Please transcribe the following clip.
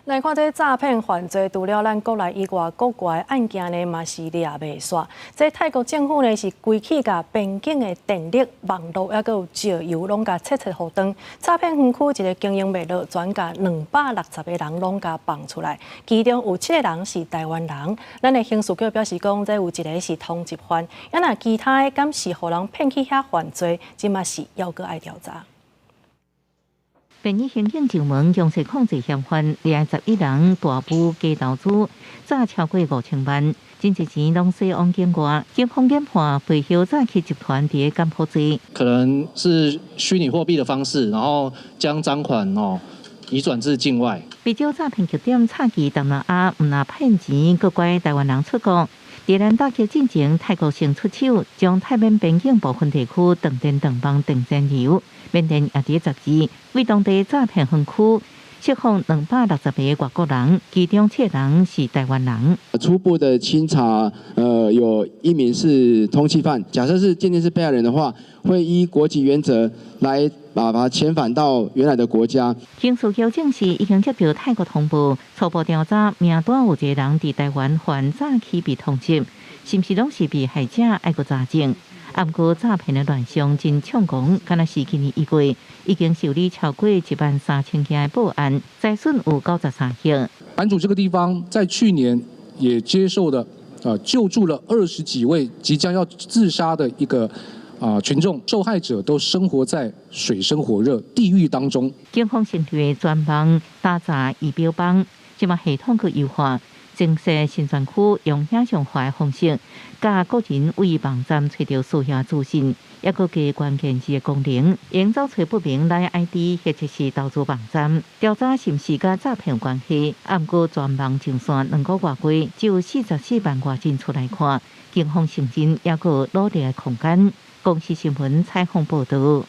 來看這詐騙犯罪，除了咱國內以外，國外案件呢嘛是掠袂煞。這泰國政府呢是規氣共邊境的電力、網路抑閣有石油攏共切切予斷。詐騙園區一个經營袂落，全共260個人攏共放出來，其中有七個人是台灣人。咱的刑事局表示講，這有一个是通緝犯，啊若其他的敢是予人騙去遐犯罪，這嘛是猶閣愛調查。便衣刑警上門強勢控制嫌犯，掠11人大武假投資，詐超過5000萬，真濟錢攏洗往境外。警方研判背後詐欺集團佇柬埔寨，可能是虛擬貨幣的方式，然後將贓款哦移轉至境外。不少詐騙據點插旗東南亞，毋但騙錢，閣拐台灣人出國。佇咱打擊進前，泰國先出手，將泰緬邊境部分地區斷電斷網斷電流。緬甸也佇12為當地詐騙園區釋放260個外國人，其中七人是台灣人。初步的清查，有一名是通緝犯。假設是鑑定是被害人的話，會依國籍原則來把他遣返到原來的國家。刑事局證實已經接到泰國通報，初步調查名單有一個人佇台灣犯詐欺被通緝，是毋是攏是被害者愛閣查證。啊，毋過詐騙的亂象真猖狂，敢若是今年1月已經受理超過1萬3000件的報案，財損有93億。版主這個地方在去年也接受了救助了20幾位即將要自殺的一個群眾，受害者都生活在水深火熱地獄當中。警方成立專網打詐儀表幫，這馬系統閣優化。增設新專區，用影像化的方式，佮個人對網站揣著需要資訊，抑閣加關鍵字的功能，用走揣不明 LINE ID 或者是投資網站，調查是毋是佮詐騙有關係。啊，毋過全網上線2個外月，只有44萬外進出來看，警方承認猶閣努力的空間。公視新聞採訪報導。